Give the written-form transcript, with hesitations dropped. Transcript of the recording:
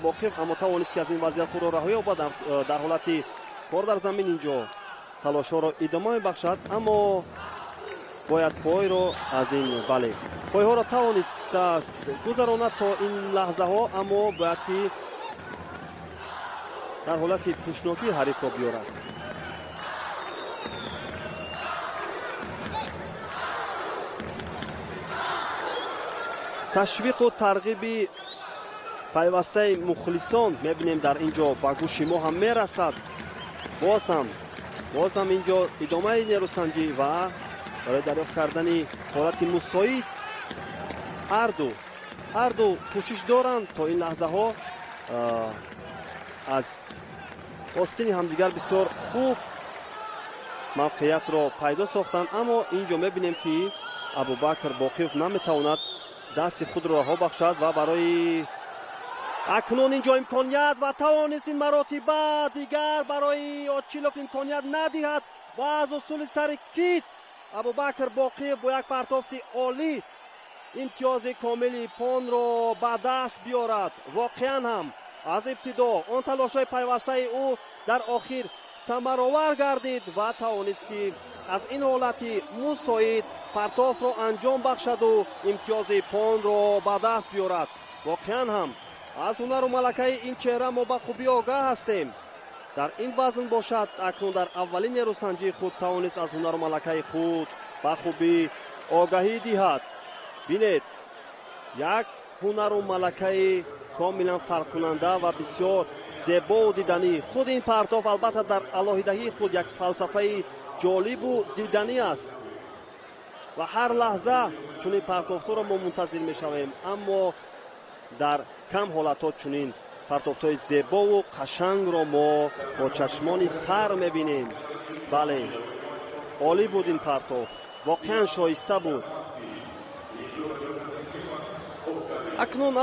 Боқиев, аммо тавонист, ки аз ин вазъият худро раҳо ёбад. Дар ҳолати кор дар замин инҷо талошҳоро идома мебахшад, аммо бояд пойро аз ин, бале, пойҳоро тавонистааст гузаронад то ин лаҳзаҳо, аммо бояд ки дар ҳолати пӯшнокӣ ҳарифро биёрад. Ташвиқу тарғиби пайвастаи мухлисон мебинем, дар ин ҷо ба гӯши мо ҳам мерасад. Боз ҳам ин ҷо идомаи нерӯсанҷӣ ва барои дарёфт кардани ҳолати мусоид ҳарду кӯшиш доранд. То ин лаҳзаҳо аз остини ҳамдигар бисёр хуб мавқеиятро пайдо сохтанд, аммо ин ҷо мебинем, ки Абубакр Боқиев наметавонад дасти худро раҳо бахшад ва барои акнун ин ҷо имконият ва тавонист ин маротиба дигар барои Очилов имконият надиҳад ва аз усули сари кит Абубакр Боқиев бо як партофти олӣ имтиёзи комили иппонро ба даст биёрад. Воқеан ҳам, аз ибтидо он талошҳои пайвастаи ӯ дар охир самаровар гардид ва тавонист, ки аз ин ҳолати мусоид партофро анҷом бахшаду имтиёзи иппонро ба даст биёрад. Воқеан ҳам, аз ҳунару малакаи ин чеҳра мо ба хубӣ огаҳ ҳастем. Дар ин вазн бошад, акнун дар аввалин нерӯсанҷии худ тавонист аз ҳунару малакаи худ ба хубӣ огаҳӣ диҳад. Бинед, як ҳунару малакаи комилан фарқкунанда ва бисёр зебову диданӣ. Худ ин партоф, албатта, дар алоҳидагии худ як фалсафаи ҷолибу диданӣ аст ва ҳар лаҳза чунин партофтҳоро мо мунтазир мешавем, аммо дар кам ҳолатҳо чунин партофтҳои зебову қашангро мо бо чашмони сар мебинем. Бале, олӣ буд ин партоф, воқеан шоиста буд. Акнун